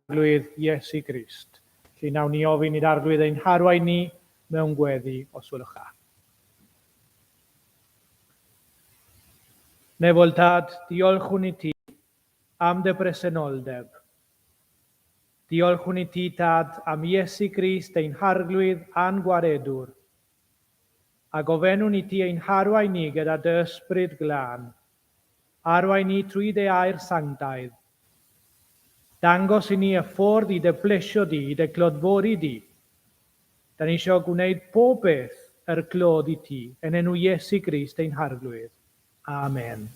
Arglwydd Iesu Grist. Felly nawn ni ofyn i'r Arglwydd ein harwain ni mewn gweddi os welwch dda. Nefol Tad, diolchwn i ti am dy bresenoldeb. Diolchwn i ti, Tad, am Iesu Grist ein Harglwydd a'n Gwaredwr. A gofennwn i ti ein harwain ni gyda dy Ysbryd Glân. Arwain ni trwy dy air sanctaidd. Dangos i ni y ffordd i dy blesio di, i dy glodfori di. Da ni isio gwneud pob beth er clod i ti, yn enw Iesu Grist ein Harglwydd. Amen.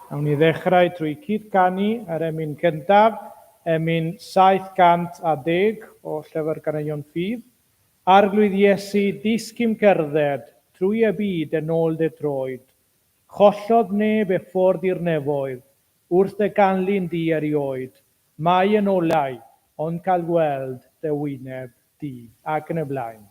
Nawn ni ddechrau trwy cyd-ganu yr emyn gyntaf, emyn 710 o Llyfr Caneuon Ffydd. Arglwydd Iesu, disgyn cerdded trwy y byd yn ôl dy droed. Chollodd neb e ffordd i'r nefoedd, wrth dy ganlyn di erioed. Mae yn olau, ond cael gweld dy wyneb di. Ac yn y blaen.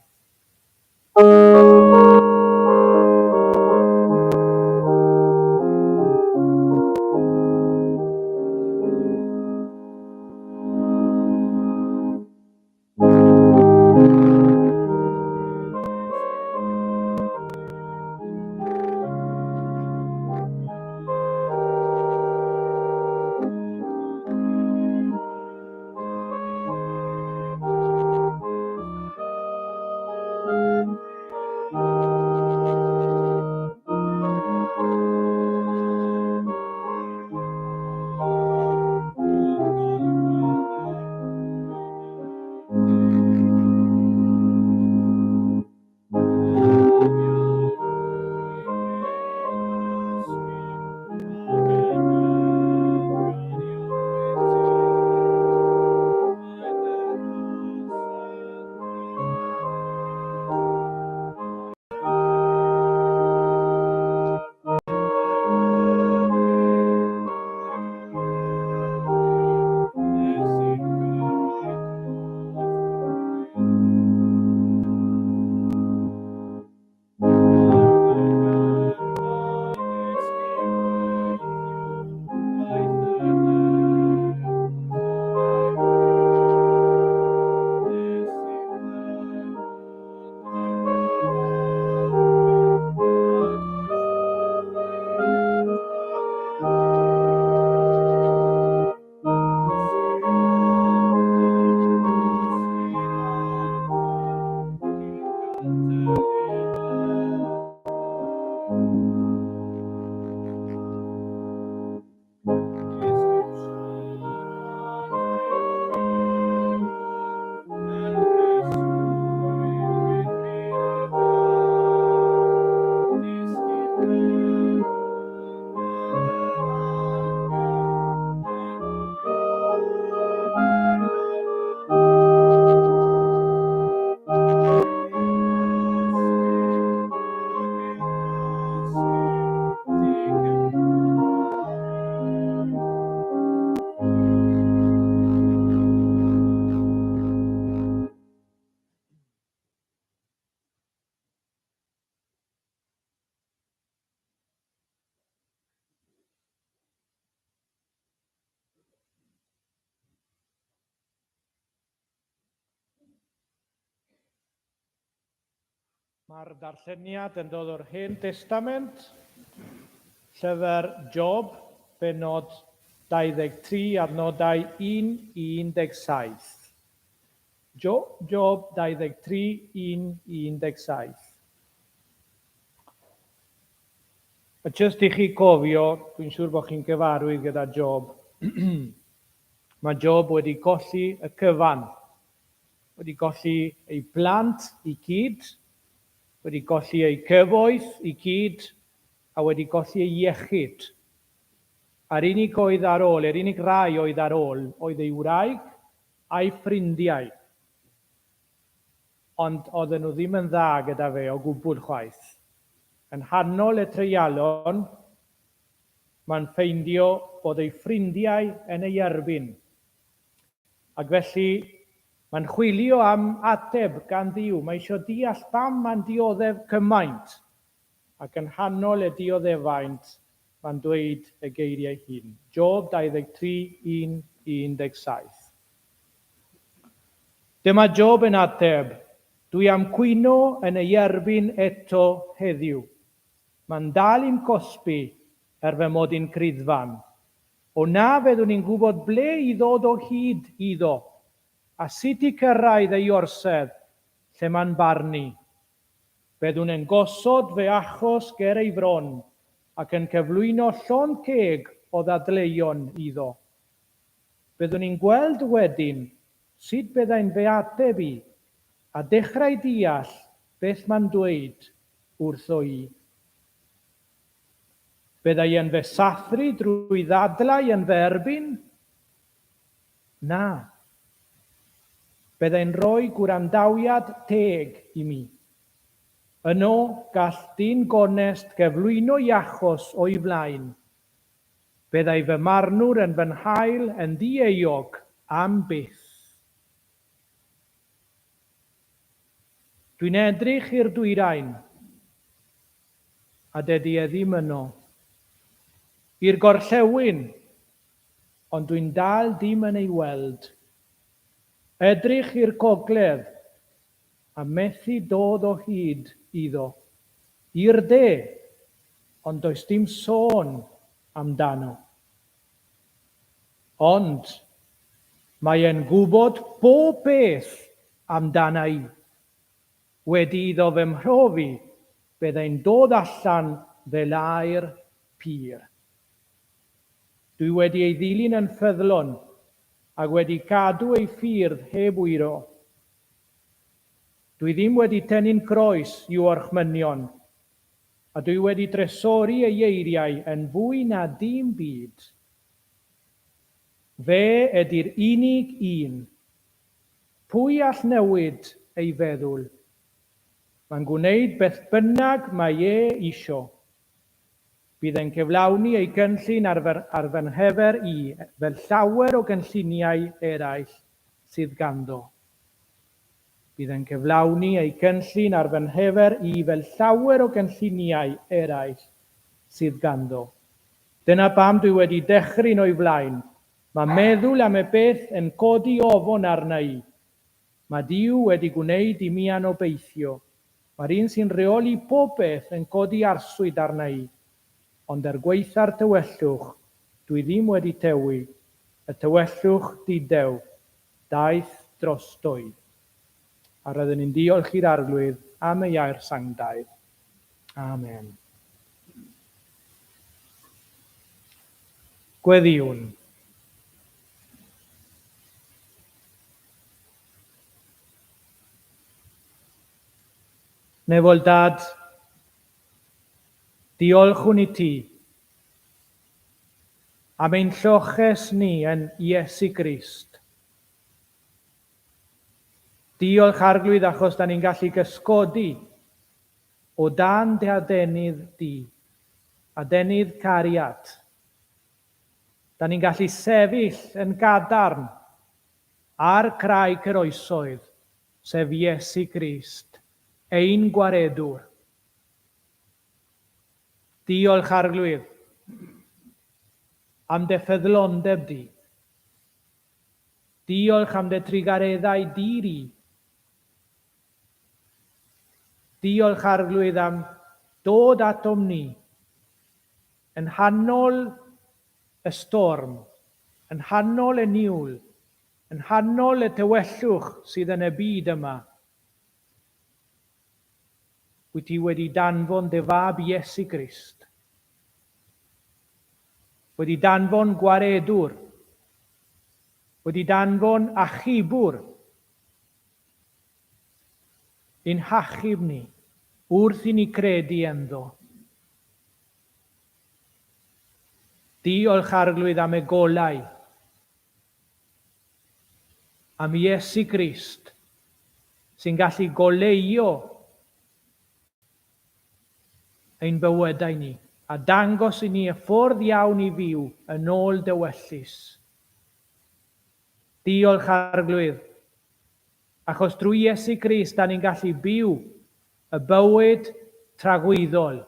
Mae'r darlleniad yn dod o'r Hen Testament, llyfr Job, bennod 23, adnodau 1 i 17. Job 23, 1 i 17. A jyst i chi cofio, dwi'n siŵr bod chi'n gyfarwydd gyda Job. Mae Job wedi colli y cyfan. Wedi golli ei blant i gyd, wedi golli ei cyfoeth i gyd, a wedi golli ei iechyd. A'r unig oedd ar ôl, yr unig rai oedd ar ôl, oedd ei wraig a'i ffrindiau. Ond oedden nhw ddim yn dda gyda fe o gwbl chwaith. Yn nghanol y treialon, mae'n ffeindio bod ei ffrindiau yn ei erbyn. Ac felly, mae'n chwilio am ateb gan Dduw. Mae eisiau deall pam mae'n dioddef cymaint. Ac yn nghanol y dioddefaint, mae'n dweud y geiriau hyn. Job 23, 1 i 17. Dyma Job yn ateb, Dwi am cwyno yn ei erbyn eto heddiw. Mae'n dal i'm cosbi er fy mod i'n criddfan. O na fyddwn i'n gwybod ble i ddod o hyd iddo, a sut i cyrraedd ei orsedd lle mae'n barnu. Byddwn yn gosod fy achos ger ei fron ac yn cyflwyno llond ceg o ddadleuon iddo. Byddwn i'n gweld wedyn sut byddai'n fy ateb i a dechrau deall beth mae'n dweud wrtho i. Byddai e'n fy sathru drwy ddadlau yn fy erbyn? Na. Byddai'n rhoi gwrandawiad teg i mi. Yno, gall dyn gonest gyflwyno'i achos o'i flaen. Byddai fy marnwr yn fy nhail yn ddi-euog am byth. Dwi'n edrych i'r dwyrain, a dydy e ddim yno. I'r gorllewin, ond dwi'n dal dim yn ei weld. Edrych i'r gogledd, a methu dod o hyd iddo. I'r de, ond does dim sôn amdano. Ond, mae e'n gwybod bob peth amdana i. Wedi iddo fy mhrofi, byddai'n dod allan fel aer pur. Dwi wedi ei ddilyn yn ffyddlon ac wedi cadw ei ffyrdd heb wyro. Dwi ddim wedi tynnu'n groes i'w orchmynion, a dwi wedi trysori ei eiriau yn fwy na dim byd. Fe ydi'r unig un. Pwy all newid ei feddwl? Mae'n gwneud beth bynnag mae e isio. Bydd e'n cyflawni ei gynllun ar fy ar fy nghyfer i, fel llawer o gynlluniau eraill sydd ganddo. Bydd e'n cyflawni ei gynllun ar fy nghyfer i fel llawer o gynlluniau eraill sydd ganddo. Dyna pam dwi wedi dychryn o'i flaen. Mae meddwl am y peth yn codi ofon arna i. Mae Duw wedi gwneud i mi anobeithio. Mae'r un sy'n rheoli popeth yn codi arswyd arna i. Ond er gwaetha'r tywyllwch, dwi ddim wedi tewi, y tywyllwch dudew, daeth drosto i. A roeddwn i'n diolch i'r Arglwydd am ei air sanctaidd. Amen. Gweddïwn. Nefol Dad, diolchwn i ti am ein lloches ni yn Iesu Grist. Diolch Arglwydd achos da ni'n gallu gysgodi o dan dy adenydd di, adenydd cariad. Da ni'n gallu sefyll yn gadarn ar craig yr oesoedd, sef Iesu Grist, ein Gwaredwr. Diolch Arglwydd am dy ffyddlondeb di. Diolch am dy trugareddau di-ri. Diolch Arglwydd am dod atom ni yn nghanol y storm, yn nghanol y niwl, yn nghanol y tywyllwch sydd yn y byd yma. Wyt ti wedi danfon dy fab Iesu Grist, wedi danfon gwaredwr, wedi danfon achubwr i'n hachub ni wrth i ni credu ynddo. Diolch Arglwydd am y golau, am Iesu Grist sy'n gallu goleuo ein bywydau ni a dangos i ni y ffordd iawn i fyw yn ôl dy wellus. Diolch Arglwydd, achos drwy Iesu Grist da ni'n gallu byw y bywyd tragwyddol.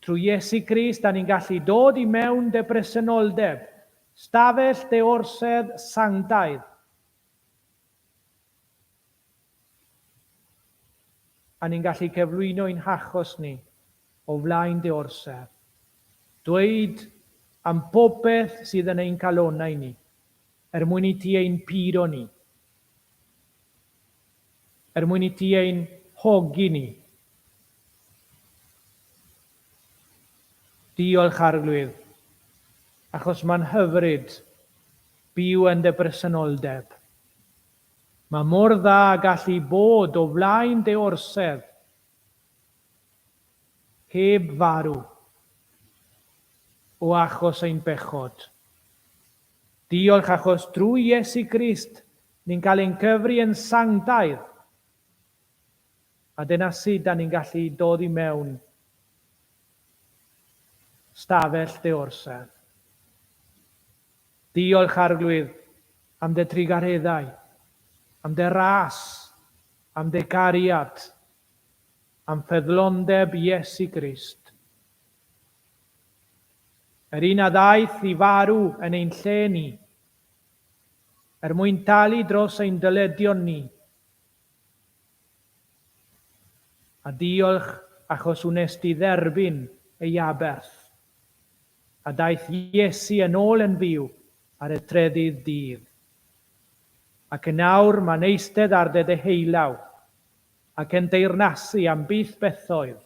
Trwy Iesu Grist, da ni'n gallu dod i mewn dy bresenoldeb, stafell dy orsedd sanctaidd. A ni'n gallu cyflwyno ein hachos ni o flaen dy orsedd. Dweud am popeth sydd yn ein calonnau ni, er mwyn i ti ein puro ni. Er mwyn i ti ein hogi ni. Diolch, Arglwydd, achos mae'n hyfryd byw yn dy bresenoldeb. Mae mor dda gallu bod o flaen dy orsedd heb farw o achos ein pechod. Diolch achos drwy Iesu Grist ni'n cael ein cyfri yn sanctaidd. A dyna sut da ni'n gallu dod i mewn stafell dy orsedd. Diolch, Arglwydd, am dy trugareddau, am dy ras, am dy gariad, am ffyddlondeb Iesu Grist. Yr un a ddaeth i farw yn ein lle ni, er mwyn talu dros ein dyledion ni. A diolch achos wnest ti dderbyn ei aberth, a daeth Iesu yn ôl yn fyw ar y trydydd dydd. Ac yn awr mae'n eistedd ar dy ddeheulaw, ac yn deyrnasu am byth bythoedd.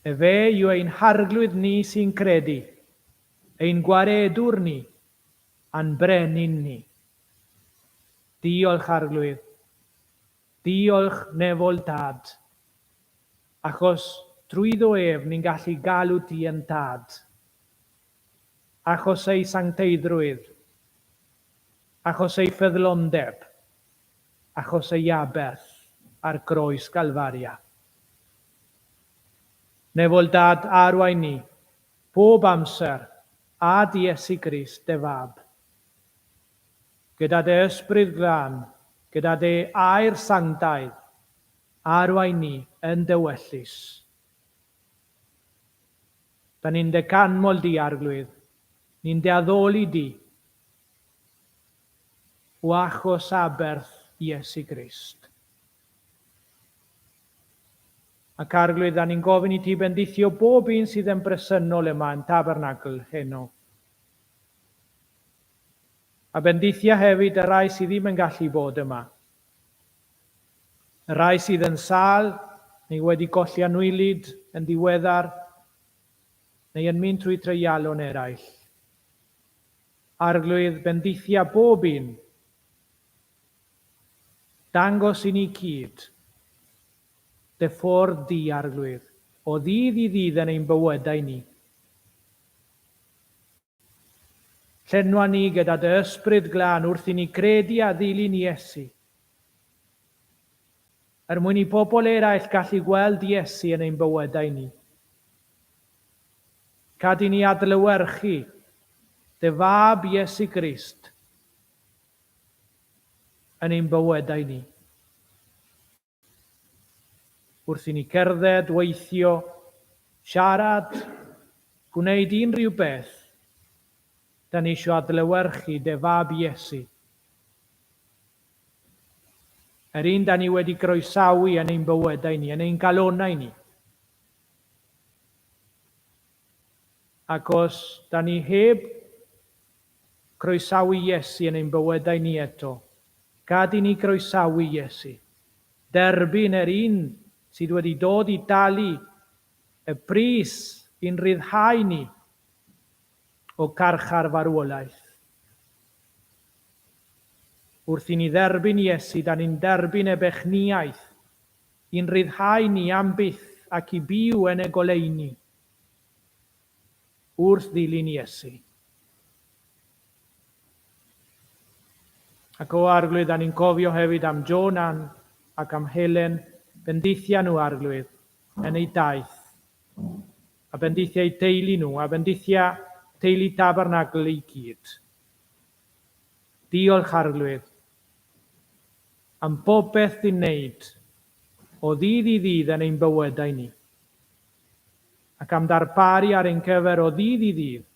Efe yw ein Harglwydd ni sy'n credu, ein Gwaredwr ni, a'n Brenin ni. Diolch, Arglwydd. Diolch, Nefol Dad. Achos trwyddo ef ni'n gallu galw ti yn Tad. Achos ei sancteiddrwydd. Achos ei ffyddlondeb. Achos ei aberth ar groes Galfaria. Nefol Dad, arwain ni, bob amser, a dy Iesu Grist, dy Fab. Gyda dy Ysbryd Glân, gyda dy Air Sanctaidd, arwain ni yn dy wellus. Da ni'n dy ganmol di, Arglwydd, ni'n dy addoli di, o achos aberth Iesu Grist. Ac Arglwydd, da ni'n gofyn i ti bendithio bob un sydd yn bresennol yma yn Tabernacl heno. A bendithia hefyd y rhai sydd ddim yn gallu bod yma. Y rhai sydd yn sâl neu wedi colli anwylyd yn ddiweddar neu yn mynd trwy treialon eraill. Arglwydd, bendithia bob un. Dangos i ni cyd dy ffordd di, Arglwydd, o ddydd i ddydd yn ein bywydau ni. Llenwa ni gyda dy Ysbryd Glân wrth i ni gredu a ddilyn Iesu, er mwyn i bobl eraill gallu gweld Iesu yn ein bywydau ni. Cad i ni adlewyrchu dy Fab Iesu Grist yn ein bywydau ni. Wrth i ni cerdded, weithio, siarad, gwneud unrhyw beth, da ni eisiau adlewyrchu dy Fab Iesu. Yr un da ni wedi groesawu yn ein bywydau ni, yn ein galonau ni. Ac os da ni heb croesawu Iesu yn ein bywydau ni eto, gad i ni groesawu Iesu. Derbyn yr un sydd wedi dod i dalu y pris i'n rhyddhau ni o carchar farwolaeth. Wrth i ni dderbyn Iesu, da ni'n derbyn y bechniaeth i'n rhyddhau ni am byth ac i byw yn y goleuni wrth ddilyn Iesu. Ac o Arglwydd, da ni'n cofio hefyd am Joan Ann ac am Helen, bendithia nhw, Arglwydd, yn eu daith, a bendithia eu teulu nhw, a bendithia teulu Tabernacl i gyd. Diolch, Arglwydd, am bopeth ti'n wneud o ddydd i ddydd yn ein bywydau ni. Ac am ddarparu ar ein cyfer o ddydd i ddydd.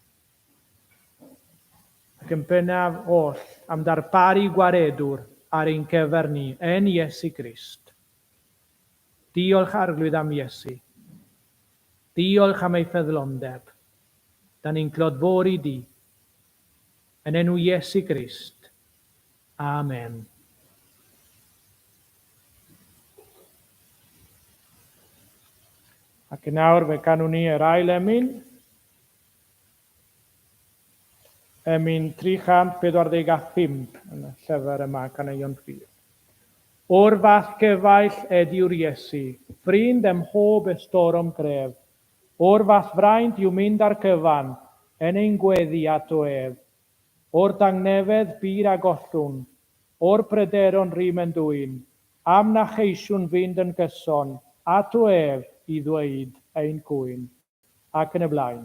Ac yn bennaf oll, am ddarparu gwaredwr ar ein cyfer ni yn Iesu Grist. Diolch Arglwydd am Iesu. Diolch am ei ffyddlondeb. Da ni'n clodfori di. Yn enw Iesu Grist. Amen. Ac yn awr fe canwn ni yr ail emyn. Emyn 345 yn y llyfr yma, Caneuon Ffydd. O'r fath gyfaill edyw'r Iesu, ffrind ym mhob ystorom gref, O'r fath fraint yw mynd â'r cyfan, yn ein gweddi ato ef. O'r dangnefedd bur a gollwn, o'r pryderon rym yn dwyn, am na cheisiwn fynd yn gyson ato ef i ddweud ein cwyn. Ac yn y blaen.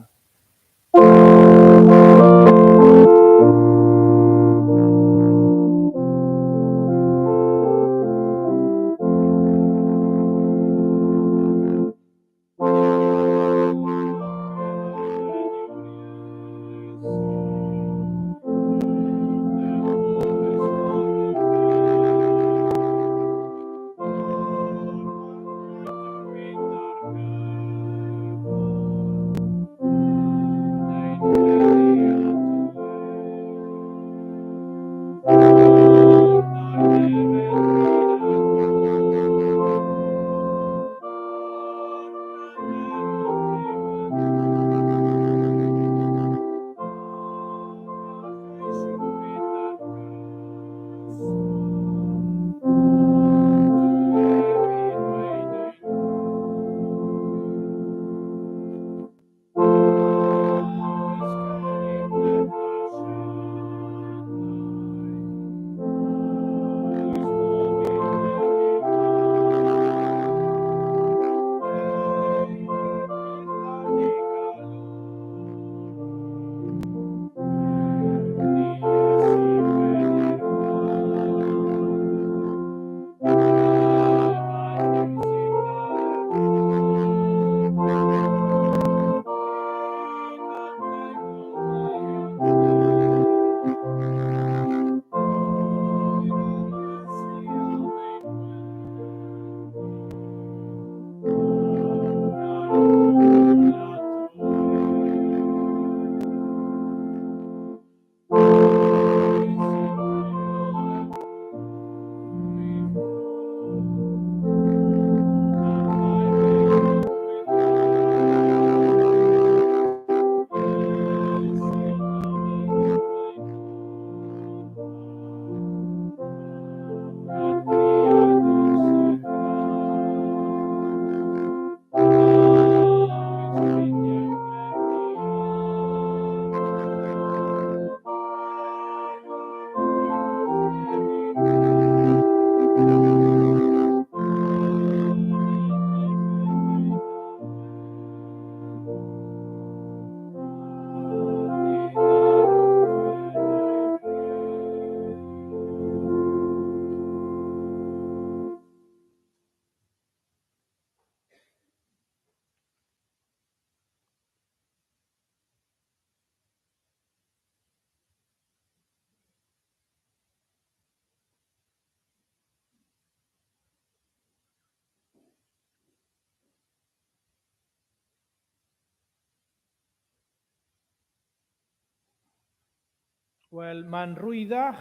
Wel, mae'n rhwyddach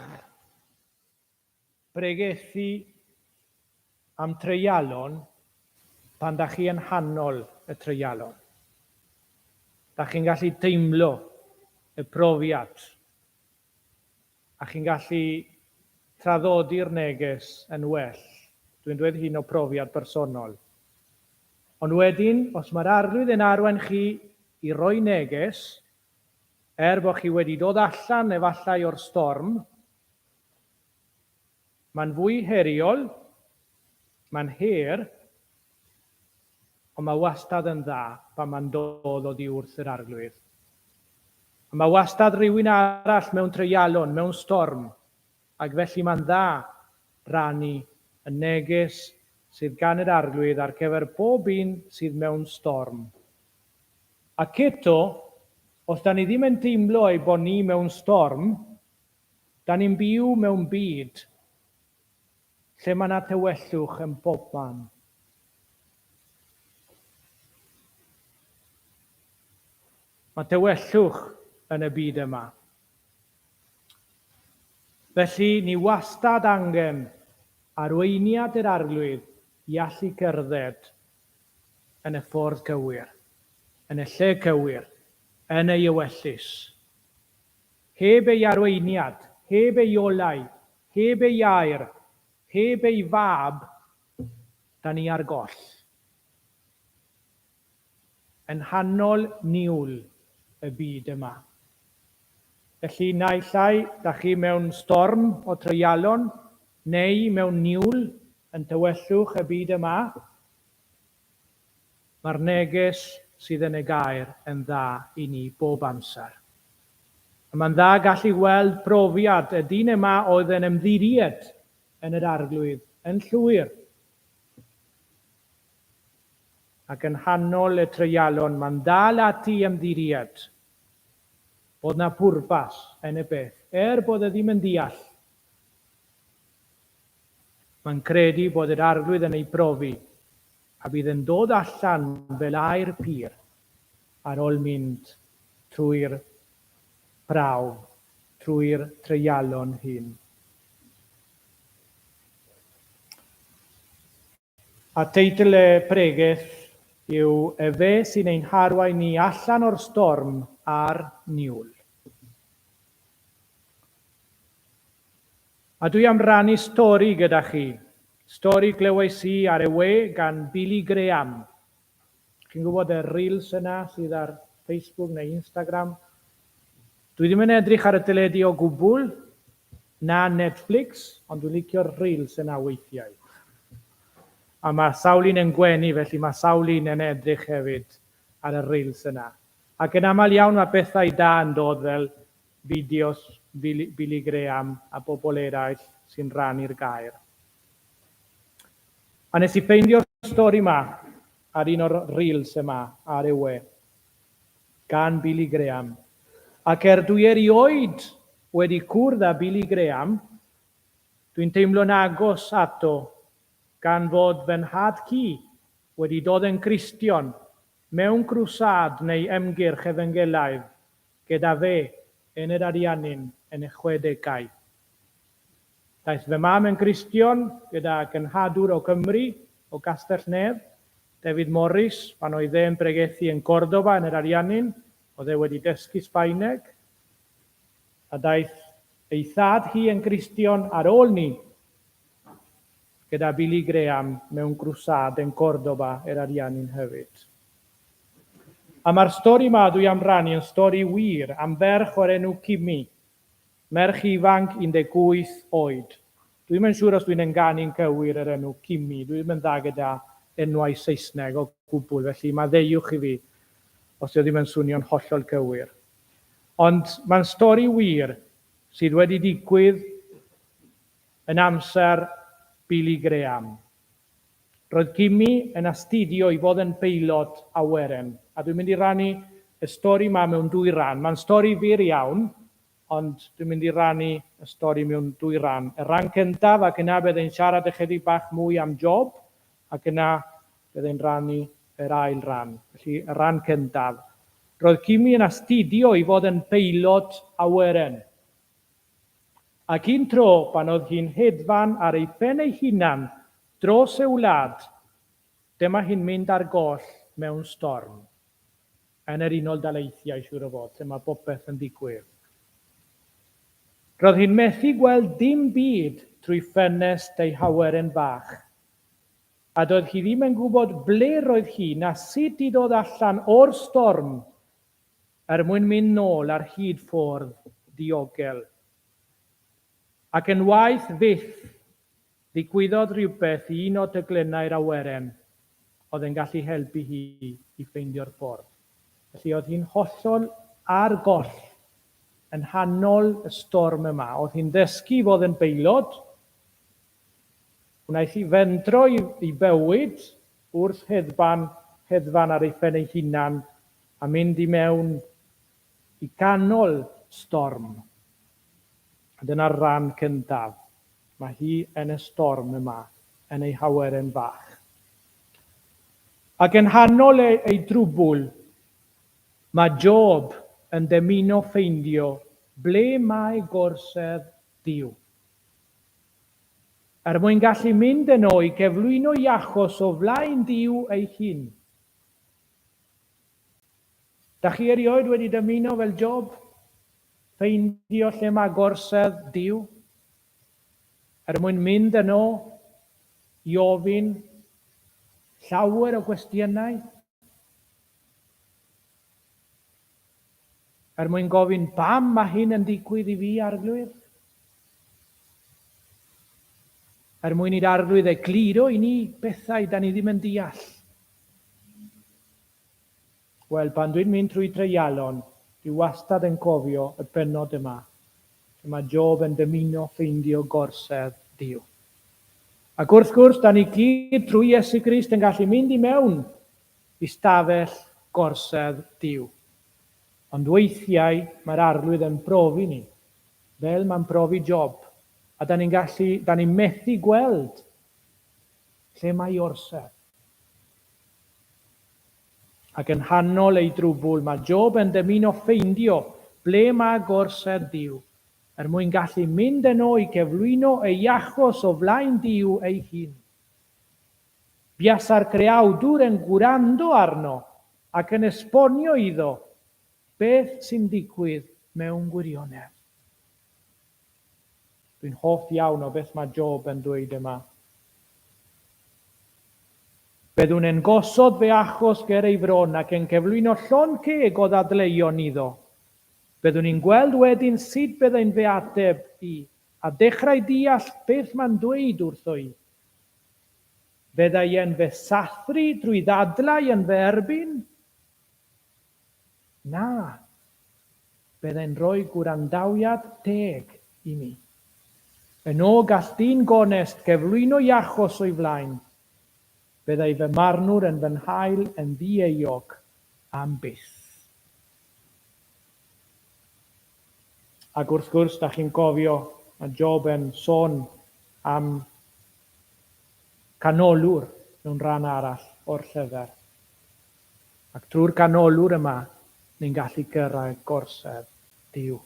bregethu am treialon pan da chi yn nghanol y treialon. Da chi'n gallu teimlo y profiad a chi'n gallu traddodi'r neges yn well. Dwi'n dweud hyn o profiad personol. Ond wedyn, os mae'r Arglwydd yn arwain chi i roi neges, er bod chi wedi dod allan efallai o'r storm, mae'n fwy heriol, mae'n her, Ond mae wastad yn dda pan mae'n dod oddi wrth yr Arglwydd. A mae wastad rhywun arall mewn treialon, mewn storm, ac felly mae'n dda rannu y neges sydd gan yr Arglwydd ar gyfer bob un sydd mewn storm. Ac eto, os da ni ddim yn teimlo ei bod ni mewn storm, da ni'n byw mewn byd lle mae 'na tywyllwch yn bobman. Mae tywyllwch yn y byd yma. Felly, ni wastad angen arweiniad yr Arglwydd i allu cerdded yn y ffordd cywir, yn y lle cywir, yn ei ewyllys. Heb ei arweiniad, heb ei olau, heb ei air, heb ei fab, da ni ar goll. Yn nghanol niwl y byd yma. Felly, naill ai da chi mewn storm o treialon, neu mewn niwl yn tywyllwch y byd yma, mae'r neges sydd yn y gair yn dda i ni bob amser. A mae'n dda gallu gweld profiad y dyn yma oedd yn ymddiried yn yr Arglwydd yn llwyr. Ac yn nghanol y treialon mae'n dal ati i ymddiried bod 'na pwrpas yn y peth, er bod e ddim yn deall. Mae'n credu bod yr Arglwydd yn ei brofi, a bydd yn dod allan fel aer pur ar ôl mynd trwy'r prawf, trwy'r treialon hyn. A teitl y pregeth yw Efe sy'n ein harwain ni allan o'r storm a'r niwl. A dwi am rannu stori gyda chi. Stori glywais i ar y we gan Billy Graham. Chi'n gwybod y reels yna sydd ar Facebook neu Instagram? Dwi ddim yn edrych ar y teledu o gwbl, na Netflix, ond dwi'n licio'r reels yna weithiau. A mae sawl un yn gwenu, felly mae sawl un yn edrych hefyd ar y reels yna. Ac yn aml iawn mae pethau da yn dod fel fideos Billy Graham a bobl eraill sy'n rhannu'r gair. A nes i ffeindio'r stori 'ma ar un o'r reels yma ar y we, gan Billy Graham. Ac er dwi erioed wedi cwrdd â Billy Graham, dwi'n teimlo'n agos ato gan fod fy nhad-cu wedi dod yn Gristion mewn crwsâd neu ymgyrch efengelaidd gyda fe yn yr Ariannin yn y chwedegau. Daeth fy mam yn Gristion gyda genhadwr o Gymru, o Gastell Nedd, David Morris, pan oedd e'n pregethu yn Cordoba yn yr Ariannin, oedd e wedi dysgu Sbaeneg, a daeth ei thad hi yn Gristion ar ôl 'ny, gyda Billy Graham mewn crwsâd yn Cordoba yr Ariannin hefyd. A mae'r stori 'ma dwi am rannu yn stori wir am ferch o'r enw Kimi, Merch ifanc 18 oed. Dwi'm yn siŵr os dwi'n ynganu'n cywir yr enw Kimi, dwi ddim yn dda gyda enwau Saesneg o gwbl, felly maddeuwch i fi os 'di o ddim yn swnio'n hollol cywir. Ond mae'n stori wir sydd wedi digwydd yn amser Billy Graham. Roedd Kimi yn astudio i fod yn beilot awyren, a dwi'n mynd i rannu y stori 'ma mewn dwy ran. Mae'n stori fyr iawn, ond dwi'n mynd i rannu y stori mewn dwy ran. Y rhan cyntaf, ac yna bydd e'n siarad ychydig bach mwy am Job, ac yna bydd e'n rannu yr ail ran. Felly, y rhan cyntaf. Roedd Kimi yn astudio i fod yn beilot awyren. Ac un tro, pan oedd hi'n hedfan ar ei phen ei hunan dros y wlad, dyma hi'n mynd ar goll mewn storm. Yn yr Unol Daleithiau, siŵr o fod, lle mae popeth yn digwydd. Roedd hi'n methu gweld dim byd trwy ffenest ei hawyren fach, a doedd hi ddim yn gwybod ble roedd hi na sut i ddod allan o'r storm er mwyn mynd nôl ar hyd ffordd diogel. Ac yn waeth fyth, ddigwyddodd rhywbeth i un o dyglynnau'r awyren oedd yn gallu helpu hi i ffeindio'r ffordd. Felly oedd hi'n hollol ar goll yn nghanol y storm yma. Oedd hi'n ddysgu i fod yn beilod, wnaeth hi fentro i, i bywyd wrth hedfan, hedfan ar ei phen ei hunan. a mynd i mewn i ganol storm. A dyna'r rhan cyntaf. Mae hi yn y storm yma, yn ei hawyren fach. Ac yn nghanol ei, ei drwbwl, mae Job yn dymuno ffeindio ble mae gorsedd Duw. Er mwyn gallu mynd yno i gyflwyno ei achos o flaen Duw ei hun. Da chi erioed wedi dymuno fel Job, ffeindio lle mae gorsedd Duw? Er mwyn mynd yno i ofyn llawer o gwestiynau? Er mwyn gofyn pam mae hyn yn digwydd i fi, Arglwydd? Er mwyn i'r Arglwydd egluro i ni bethau da ni ddim yn deall. Wel, pan dwi'n mynd trwy treialon, dwi wastad yn cofio y bennod yma, lle mae Job yn dymuno ffeindio gorsedd Duw. Ac wrth gwrs, da ni gyd trwy Iesu Grist yn gallu mynd i mewn i stafell gorsedd Duw. Ond weithiau mae'r Arglwydd yn profi ni, fel mae'n profi Job, a da ni'n gallu, da ni'n methu gweld lle mae orsedd. Ac yn nghanol ei drwbwl, mae Job yn dymuno ffeindio ble mae gorsedd Duw, er mwyn gallu mynd yno i gyflwyno ei achos o flaen Duw ei hun. Buasa'r Creawdwr yn gwrando arno ac yn esbonio iddo beth sy'n digwydd mewn gwirionedd. Dwi'n hoff iawn o beth mae Job yn dweud yma. Byddwn yn gosod fy achos ger ei fron ac yn cyflwyno llond ceg o ddadleuon iddo. Byddwn i'n gweld wedyn sut byddai'n fy ateb i, a dechrau deall beth mae'n dweud wrtho i. Fyddai e'n fy sathru drwy ddadlau yn fy erbyn? Na, byddai'n rhoi gwrandawiad teg i mi. Yno gall dyn gonest gyflwyno'i achos o'i flaen. Byddai fy marnwr yn fy nhail yn ddi-euog am byth. Ac wrth gwrs, da chi'n cofio, mae Job yn sôn am canolwr mewn rhan arall o'r llyfr. Ac trwy'r canolwr yma, ni'n gallu cyrraedd gorsedd Duw.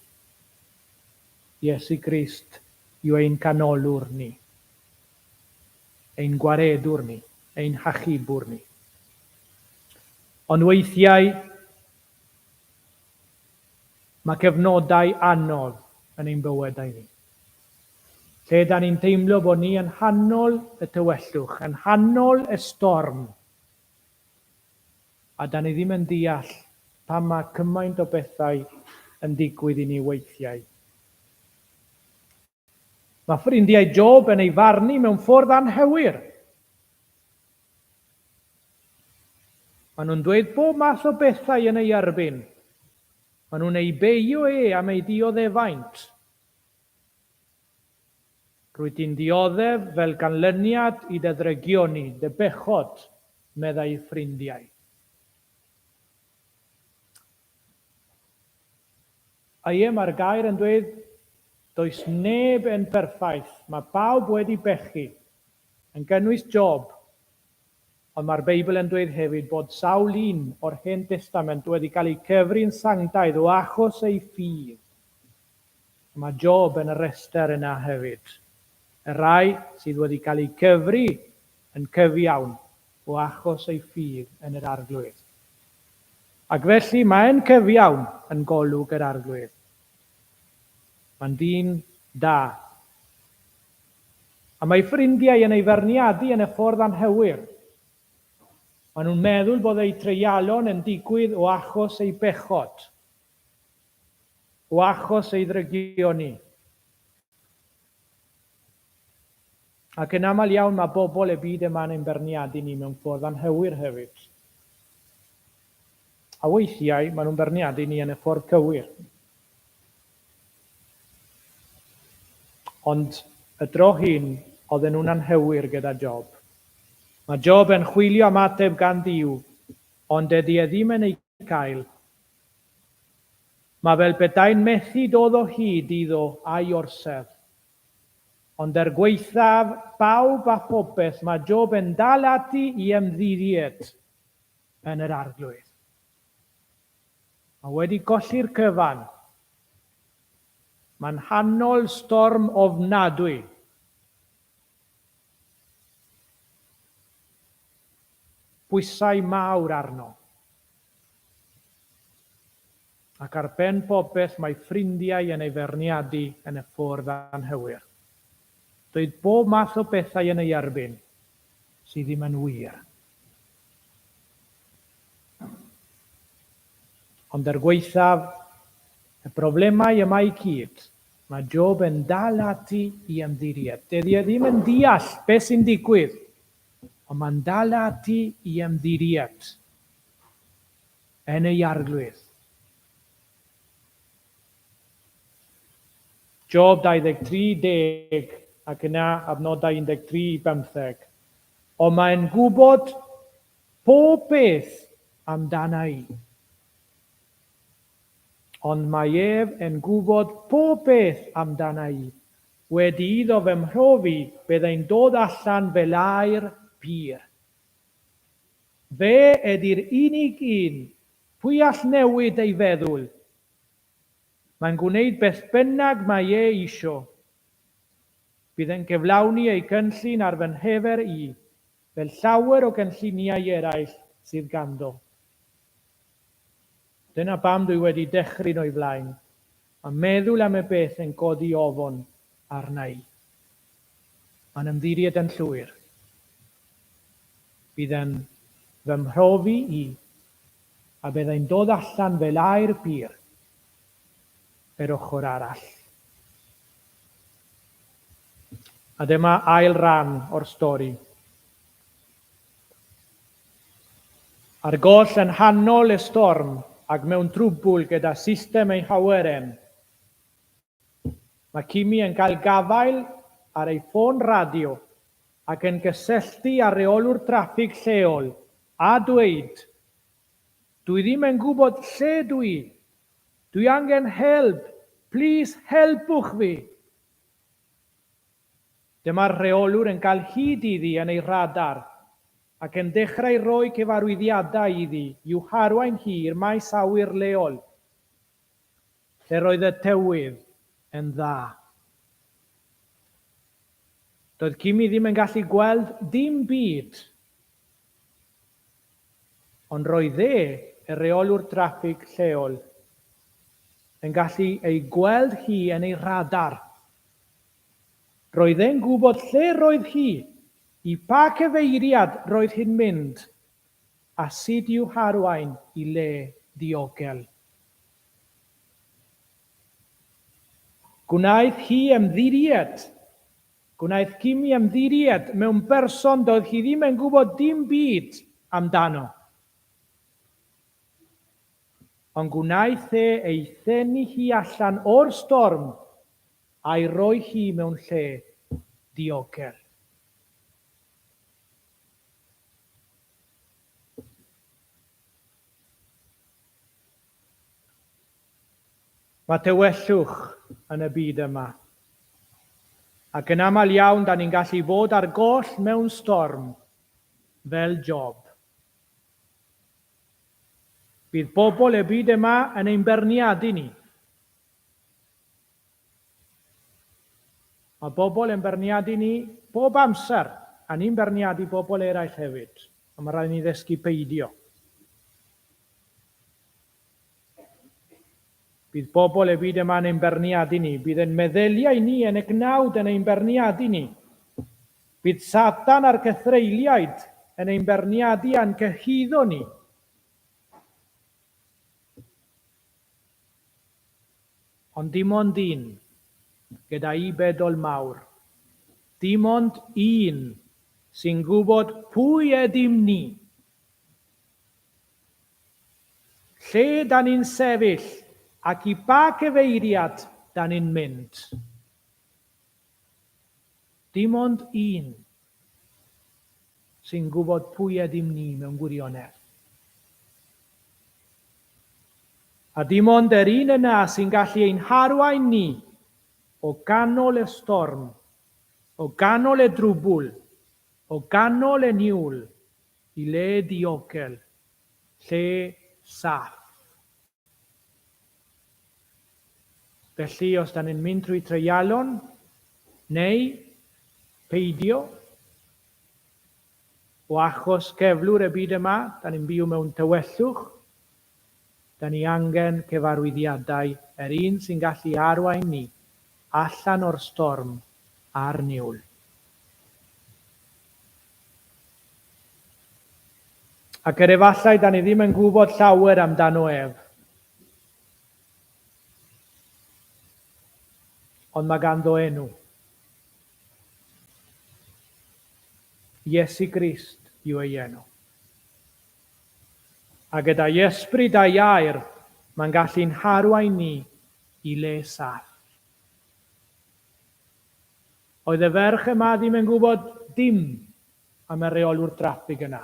Iesu Grist yw ein canolwr ni, ein gwaredwr ni, ein hachubwr ni. Ond weithiau, mae cyfnodau anodd yn ein bywydau ni. Lle da ni'n teimlo bod ni yn nghanol y tywyllwch, yn nghanol y storm, A 'da ni ddim yn deall pam mae cymaint o bethau yn digwydd i ni weithiau. Mae ffrindiau Job yn ei farnu mewn ffordd anghywir. Maen nhw'n dweud bob math o bethau yn ei erbyn. Maen nhw'n ei beio e am ei dioddefaint. Rwyt ti'n dioddef fel canlyniad i dy ddrygioni, dy bechod, meddai ffrindiau. A ie, mae'r gair yn dweud, does neb yn perffaith, mae pawb wedi pechu, yn gynnwys Job. Ond mae'r Beibl yn dweud hefyd bod sawl un o'r Hen Testament wedi cael eu cyfri'n sanctaidd o achos eu ffydd. Mae Job yn y rhestr yna hefyd. Y rhai sydd wedi cael eu cyfri yn cyfiawn o achos eu ffydd yn yr Arglwydd. Ac felly mae'n cyfiawn yn golwg yr Arglwydd. Mae'n ddyn da. A mae ffrindiau yn ei ferniadu yn y ffordd anghywir. Maen nhw'n meddwl bod eu treialon yn digwydd o achos eu bechod. O achos ei ddrygioni. Ac yn aml iawn mae bobl y byd yma'n ein beirniadu ni mewn ffordd anghywir hefyd. A weithiau maen nhw'n beirniadu ni yn y ffordd cywir. Ond y dro hyn, oedden nhw'n anghywir gyda Job. Mae Job yn chwilio am ateb gan Dduw, ond dydy e ddim yn ei cael. Mae fel petai'n methu dod o hyd iddo a'i orsedd. Ond er gwaethaf pawb a phopeth, mae Job yn dal ati i ymddiried yn yr Arglwydd. Mae wedi colli'r cyfan. Mae'n nghanol storm ofnadwy. Pwysau mawr arno. Ac ar ben popeth mae ffrindiau yn ei feirniadu yn y ffordd anghywir. Dweud bob math o bethau yn ei erbyn sydd ddim yn wir. Ond er gwaethaf y problemau yma i gyd, mae Job yn dal ati i ymddiried. Dydy e ddim yn deall beth sy'n digwydd, ond mae'n dal ati i ymddiried yn ei Arglwydd. Job 23, deg, ac yna adnodau 13 i bymtheg. Ond mae'n gwybod pob peth amdana i. Ond mae ef yn gwybod pob peth amdana i. Wedi iddo fy mhrofi, byddai'n dod allan fel aur pur. Fe ydi'r unig un, pwy all newid ei feddwl? Mae'n gwneud beth bynnag mae e isio. Bydd e'n cyflawni ei gynllun ar fy nghyfer i, fel llawer o gynlluniau eraill sydd ganddo. Dyna pam dwi wedi dychryn o'i flaen, a meddwl am y peth yn codi ofn arna i. Mae'n ymddiried yn llwyr. Bydd e'n fy mhrofi i, a byddai'n dod allan fel aur pur yr ochr arall. A dyma ail ran o'r stori. Ar goll yn nghanol y storm ac mewn trwbwl gyda system ei hawyren, Mae Kimi yn cael gafael ar ei ffôn radio ac yn cysylltu â rheolwr traffig lleol a dweud, Dwi ddim yn gwybod lle dwi. Dwi angen help, plîs helpwch fi! Dyma'r rheolwr yn cael hyd iddi yn ei radar ac yn dechrau rhoi cyfarwyddiadau iddi i'w harwain hi i'r maes awyr leol. Lle roedd y tywydd yn dda. Doedd Kimi ddim yn gallu gweld dim byd. Ond roedd e, y rheolwr traffig lleol, yn gallu ei gweld hi yn ei radar. Roedd e'n gwybod lle roedd hi, i pa cyfeiriad roedd hi'n mynd, a sut i'w harwain i le diogel. Gwnaeth hi ymddiried, gwnaeth Kimi ymddiried mewn person doedd hi ddim yn gwybod dim byd amdano. Ond gwnaeth e ei thynnu hi allan o'r storm a'i rhoi hi mewn lle diogel. Mae tywyllwch yn y byd yma. Ac yn aml iawn, da ni'n gallu bod ar goll mewn storm, fel Job. Bydd bobl y byd yma yn ein beirniadu ni. Mae bobl yn beirniadu ni bob amser, a ni'n beirniadu bobl eraill hefyd, a mae rhaid i ni ddysgu peidio. Bydd bobl y byd yma yn ein beirniadu ni, bydd ein meddyliau ni yn y gnawd yn ein beirniadu ni. Bydd Satan a'r cythreuliaid yn ein beirniadu a'n cyhuddo ni. Ond dim ond un, gyda'i bedol mawr. Dim ond un sy'n gwybod pwy ydym ni. Lle 'da ni'n sefyll ac i ba gyfeiriad 'da ni'n mynd. Dim ond un sy'n gwybod pwy ydym ni mewn gwirionedd. A dim ond yr un yna sy'n gallu ein harwain ni o ganol y storm, o ganol y drwbwl, o ganol y niwl, i le diogel, lle saff. Felly, os da ni'n mynd trwy treialon, neu peidio, o achos cyflwr y byd yma, da ni'n byw mewn tywyllwch, da ni angen cyfarwyddiadau yr un sy'n gallu arwain ni allan o'r storm a'r niwl. Ac er efallai da ni ddim yn gwybod llawer amdano ef, ond mae ganddo enw. Iesu Grist yw ei enw. A gyda'i ysbryd a'i air, mae'n gallu'n harwain ni i le saff. Oedd y ferch yma ddim yn gwybod dim am y rheolwr traffig yna.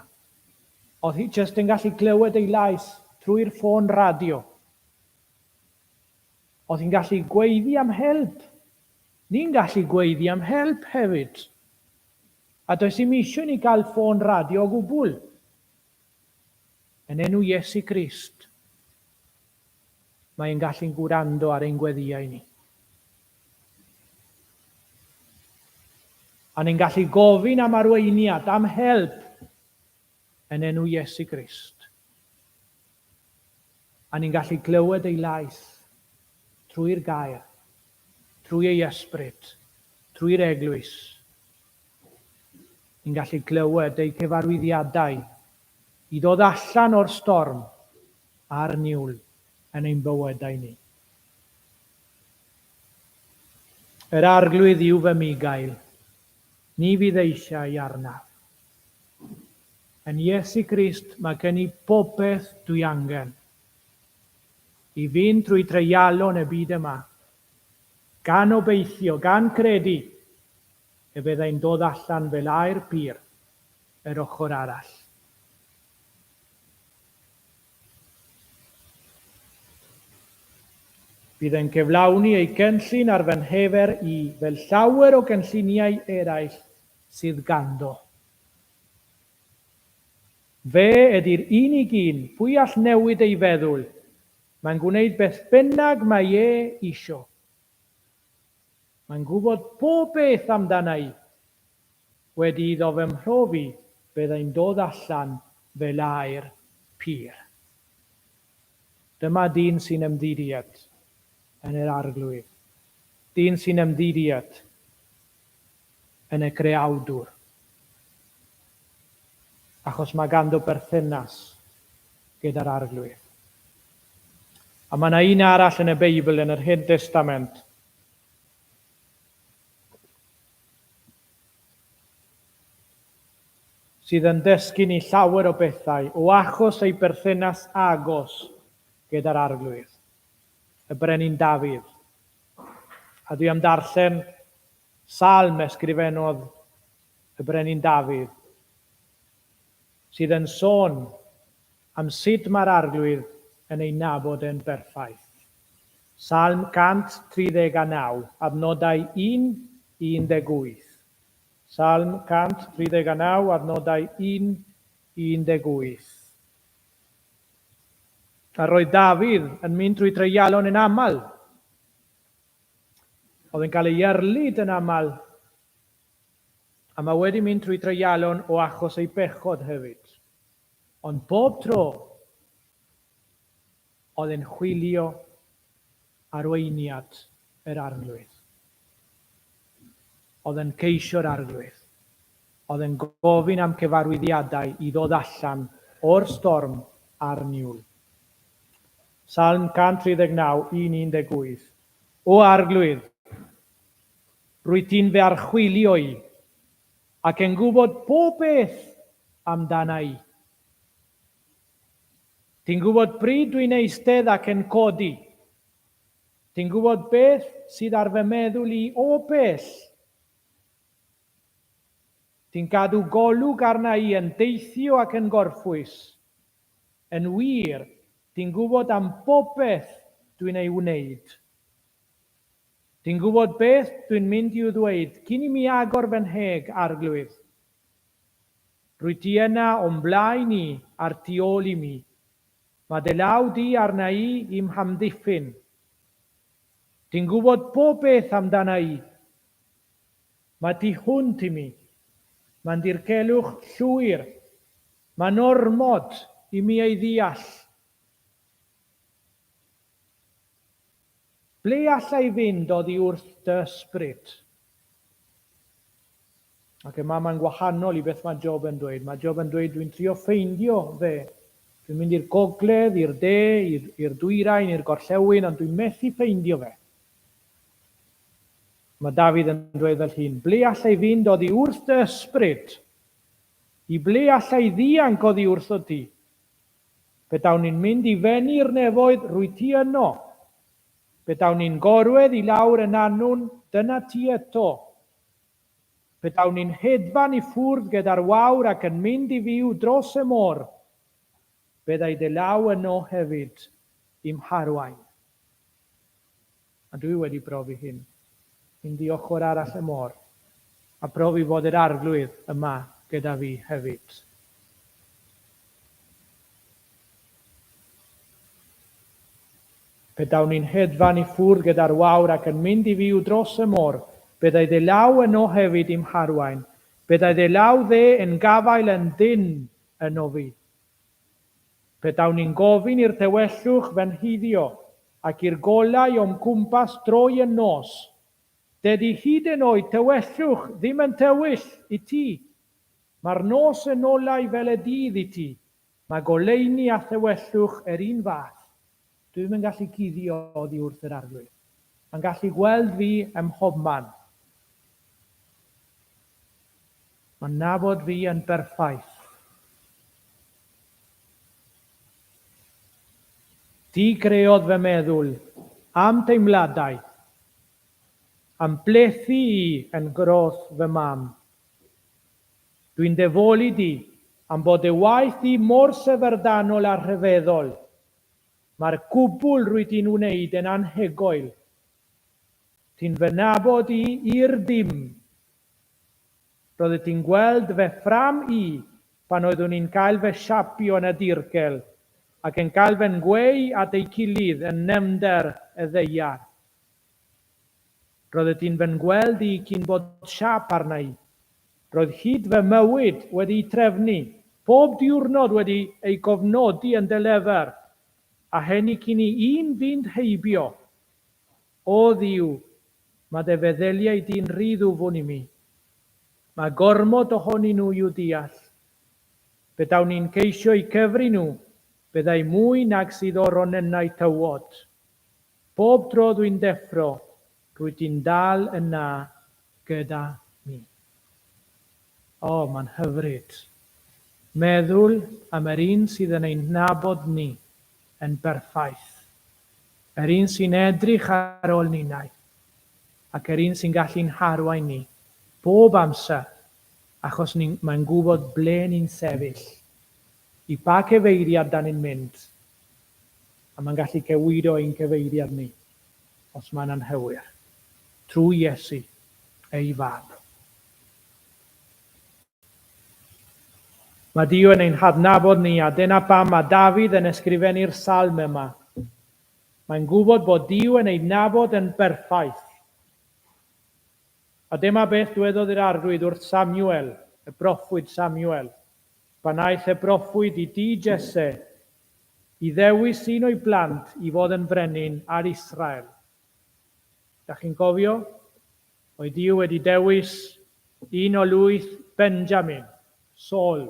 Oedd hi jyst yn gallu clywed ei lais trwy'r ffôn radio. Oedd hi'n gallu gweiddi am help. Ni'n gallu gweiddi am help hefyd. A does dim eisiau ni gael ffôn radio o gwbl. Yn enw Iesu Grist, mae e'n gallu'n gwrando ar ein gweddïau ni. A ni'n gallu gofyn am arweiniad, am help, yn enw Iesu Grist. A ni'n gallu glywed ei lais trwy'r gair, trwy ei ysbryd, trwy'r eglwys. Ni'n gallu glywed ei cyfarwyddiadau i ddod allan o'r storm a'r niwl yn ein bywydau ni. Yr Arglwydd yw fy mugail, ni fydd eisiau arnaf. Yn Iesu Grist mae gen i bopeth dwi angen i fynd trwy treialon y byd yma, gan obeithio, gan credu y byddai'n dod allan fel aer pur yr ochr arall. Bydd e'n cyflawni ei gynllun ar fy nhefer i fel llawer o gynlluniau eraill sydd ganddo. Fe ydi'r unig un, pwy all newid ei feddwl? Mae'n gwneud beth bynnag mae e isio. Mae'n gwybod pob beth amdana i. Wedi iddo fy mhrofi, byddai'n dod allan fel aer pur. Dyma dyn sy'n ymddiried yn yr Arglwydd, dyn sy'n ymddiried yn y Creawdwr, achos mae ganddo berthynas gyda'r Arglwydd. A mae yna un arall yn y Beibl yn yr Hen Testament sydd yn dysgu ni llawer o bethau o achos ei berthynas agos gyda'r Arglwydd, y Brenin Dafydd. A dwi am darllen salm ysgrifennodd y Brenin Dafydd, sydd yn sôn am sut mae'r Arglwydd yn ei nabod e'n berffaith. Salm 139, adnodau 1 i 18. Salm 139, adnodau 1 i 18. A roedd Dafydd yn mynd trwy dreialon yn aml. Oedd yn cael ei erlid yn aml. A mae wedi mynd trwy dreialon o achos ei bechod hefyd. Ond bob tro, oedd e'n chwilio arweiniad yr Arglwydd. Oedd e'n ceisio'r Arglwydd. Oedd e'n gofyn am cyfarwyddiadau i ddod allan o'r storm a'r niwl. Salm 139, 1-18. O Arglwydd, rwyt ti'n fy archwilio i, ac yn gwybod pob beth amdana i. Ti'n gwybod pryd dwi'n eistedd ac yn codi. Ti'n gwybod beth sydd ar fy meddwl i o bell. Ti'n cadw golwg arna i yn deithio ac yn gorffwys. Yn wir, Ti'n gwybod am bopeth dwi'n ei wneud. Ti'n gwybod beth dwi'n mynd i'w ddweud cyn i mi agor fy nheg, Arglwydd. Rwyt ti yna o'm blaen i a'r tu ôl i mi. Mae dy law di arna i i'm hamddiffyn. Ti'n gwybod pob beth amdana i. Mae tu hwnt i mi. Mae'n dirgelwch llwyr. Mae'n ormod i mi ei ddeall. Ble alla i fynd oddi wrth dy ysbryd? Ac yma mae'n gwahanol i beth mae Job yn dweud. Mae Job yn dweud, dwi'n trio ffeindio fe. Dwi'n mynd i'r gogledd, i'r de, i'r dwyrain, i'r gorllewin, ond dwi'n methu ffeindio fe. Mae Dafydd yn dweud fel hyn, ble alla i fynd oddi wrth dy ysbryd? I ble alla i ddianc oddi wrtho ti? Petawn i'n mynd i fyny'r nefoedd, rwyt ti yno. Petawn i'n gorwedd i lawr yn Annwn, dyna ti eto. Petawn i'n hedfan i ffwrdd gyda'r wawr ac yn mynd i fyw dros y môr, byddai dy law yno hefyd i'm harwain. A dwi wedi brofi hyn. Mynd i ochr arall y môr, a brofi fod yr Arglwydd yma gyda fi hefyd. Petawn i'n hedfan i ffwrdd gyda'r wawr ac yn mynd i fyw dros y môr, byddai dy law yno hefyd i'm harwain, byddai dy law dde yn gafael yn dynn yno fi. Petawn i'n gofyn i'r tywyllwch fy nhuddio, ac i'r golau o'm cwmpas droi yn nos, dydy hyd yn oed tywyllwch ddim yn tywyll i ti. Mae'r nos yn olau fel y dydd i ti. Mae goleuni a thywyllwch yr un fath. Dwi ddim yn gallu cuddio oddi wrth yr Arglwydd. Mae'n gallu gweld fi ym mhobman. Mae'n nabod fi yn berffaith. Ti greodd fy meddwl a'm teimladau, a'm plethu i yn groth fy mam. Dwi'n dy foli di am bod dy waith di mor syfrdanol a rhyfeddol. Mae'r cwbl rwyt ti'n wneud yn anhygoel. Ti'n fy nabod i i'r dim. Roeddet ti'n gweld fy ffrâm i pan oeddwn i'n cael fy siapio yn y dirgel ac yn cael fy ngweu at eu gilydd yn nyfnder y ddaear. Roeddet ti'n fy ngweld i cyn bod siâp arna i. Roedd hyd fy mywyd wedi'i trefnu, pob diwrnod wedi ei gofnodi yn dy lyfr, a hynny cyn i un fynd heibio. O Dduw, mae dy feddyliau di'n rhy ddwfwn i mi. Mae gormod ohonyn nhw i'w deall. Petawn i'n ceisio eu cyfri nhw, byddai mwy nag sydd o ronynnau tywod. Pob tro dwi'n deffro, rwyt ti'n dal yna gyda mi. O, mae'n hyfryd. Meddwl am yr un sydd yn ein nabod ni yn berffaith. Yr un sy'n edrych ar ôl ninnau, ac yr un sy'n gallu'n harwain ni, bob amser, achos ni, mae'n gwybod ble ni'n sefyll, i ba cyfeiriad 'dan ni'n mynd, a mae'n gallu cywiro ein cyfeiriad ni, os mae'n anghywir, trwy Iesu, ei Fab. Mae Duw yn ein hadnabod ni, a dyna pam mae Dafydd yn ysgrifennu'r salm yma. Mae'n gwybod bod Duw yn ei nabod yn berffaith. A dyma beth dwedodd yr Arglwydd wrth Samuel, y proffwyd Samuel, pan aeth y proffwyd i dŷ Jesse i ddewis un o'i blant i fod yn frenin ar Israel. Dach chi'n cofio? Oedd Duw wedi dewis un o lwyth Benjamin, Saul.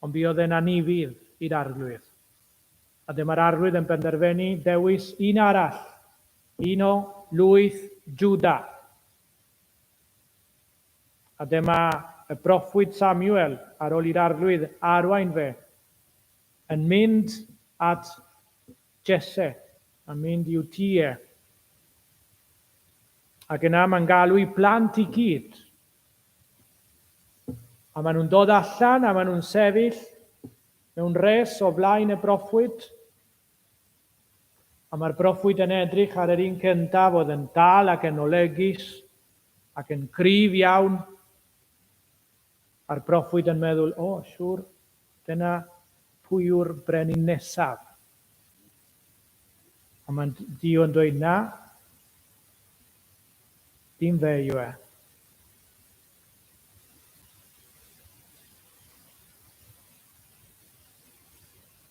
Ond buodd e'n anufudd i'r Arglwydd. A dyma'r Arglwydd yn penderfynu dewis un arall, un o lwyth Juda. A dyma y proffwyd Samuel, ar ôl i'r Arglwydd arwain fe, yn mynd at Jesse, a mynd i'w tŷ e. Ac yna mae'n galw i plant i gyd. A maen nhw'n dod allan a maen nhw'n sefyll. mewn res o flaen y broffwyd. A mae'r broffwyd yn edrych ar yr un cyntaf oedd yn dal ac yn olegus ac yn cryf iawn. A'r broffwyd yn meddwl, o, siŵr, dyna pwy yw'r brenin nesaf. A mae Duw yn dweud, na, dim fe yw e.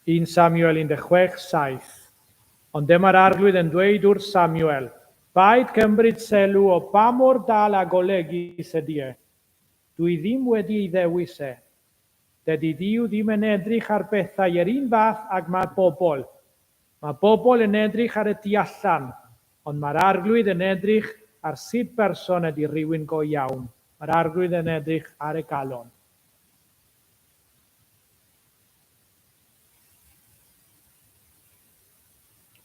1 Samuel 16, 7. Ond dyma'r Arglwydd yn dweud wrth Samuel, Paid cymryd sylw o pa mor dal a golegus ydy e. Dw i ddim wedi ei ddewis e. Dydy Duw ddim yn edrych ar bethau yr un fath ag mae bobl. Mae bobl yn edrych ar y tu allan, ond mae'r Arglwydd yn edrych ar sut berson ydy rhywun go iawn. Mae'r Arglwydd yn edrych ar y galon.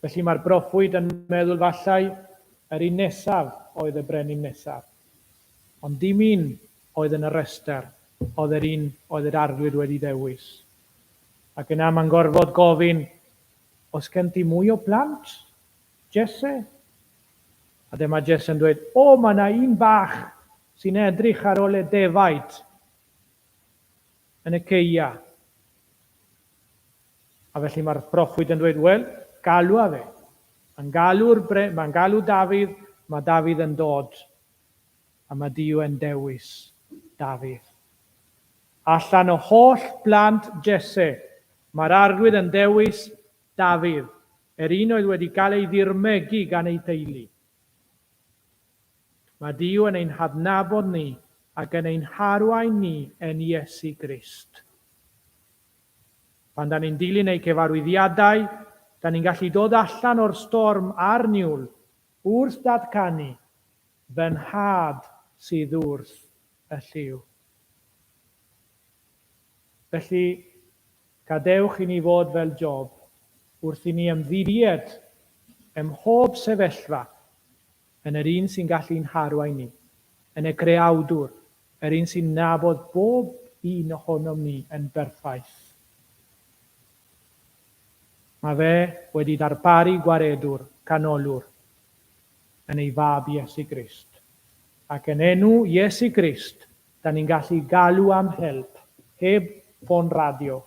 Felly mae'r broffwyd yn meddwl fallai yr un nesaf oedd y brenin nesaf. Ond dim un oedd yn y rhestr oedd yr un oedd yr Arglwydd wedi ddewis. Ac yna mae'n gorfod gofyn, Oes gen ti mwy o blant, Jesse? A dyma Jesse'n dweud, O, mae yna un bach sy'n edrych ar ôl y defaid yn y ceia. A felly mae'r proffwyd yn dweud, Wel, galw a fe. Mae'n galw'r bre, mae'n galw Dafydd, mae Dafydd yn dod. A mae Duw yn dewis Dafydd. Allan o holl blant Jesse, mae'r Arglwydd yn dewis Dafydd, yr un oedd wedi cael ei ddirmygu gan ei teulu. Mae Duw yn ein hadnabod ni ac yn ein harwain ni yn Iesu Grist. Pan da ni'n dilyn ei cyfarwyddiadau, da ni'n gallu dod allan o'r storm a'r niwl wrth datganu, Fy Nhad sydd wrth y llyw. Felly, gadewch i ni fod fel Job wrth i ni ymddiried ym mhob sefyllfa yn yr un sy'n gallu'n harwain ni, yn y Creawdwr, yr un sy'n nabod bob un ohonom ni yn berffaith. Mae fe wedi darparu Gwaredwr, Canolwr, yn ei Fab Iesu Grist. Ac yn enw Iesu Grist, da ni'n gallu galw am help, heb ffôn radio,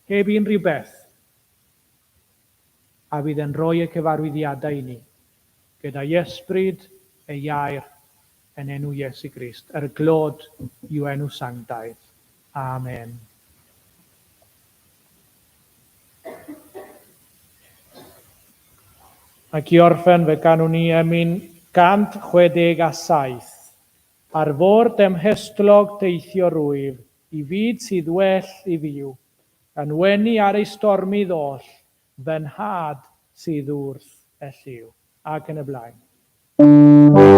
heb unrhyw beth, a fydd e'n rhoi y cyfarwyddiadau i ni, gyda'i ysbryd, ei air, yn enw Iesu Grist, yr glod i'w enw sanctaidd. Amen. Ac i orffen, fe ganwn ni emyn 167. Ar fôr demhestlog teithio rwyf, i fyd sydd well i fyw, gan wenu ar ei stormydd oll, fy nhad sydd wrth y llyw. Ac yn y blaen.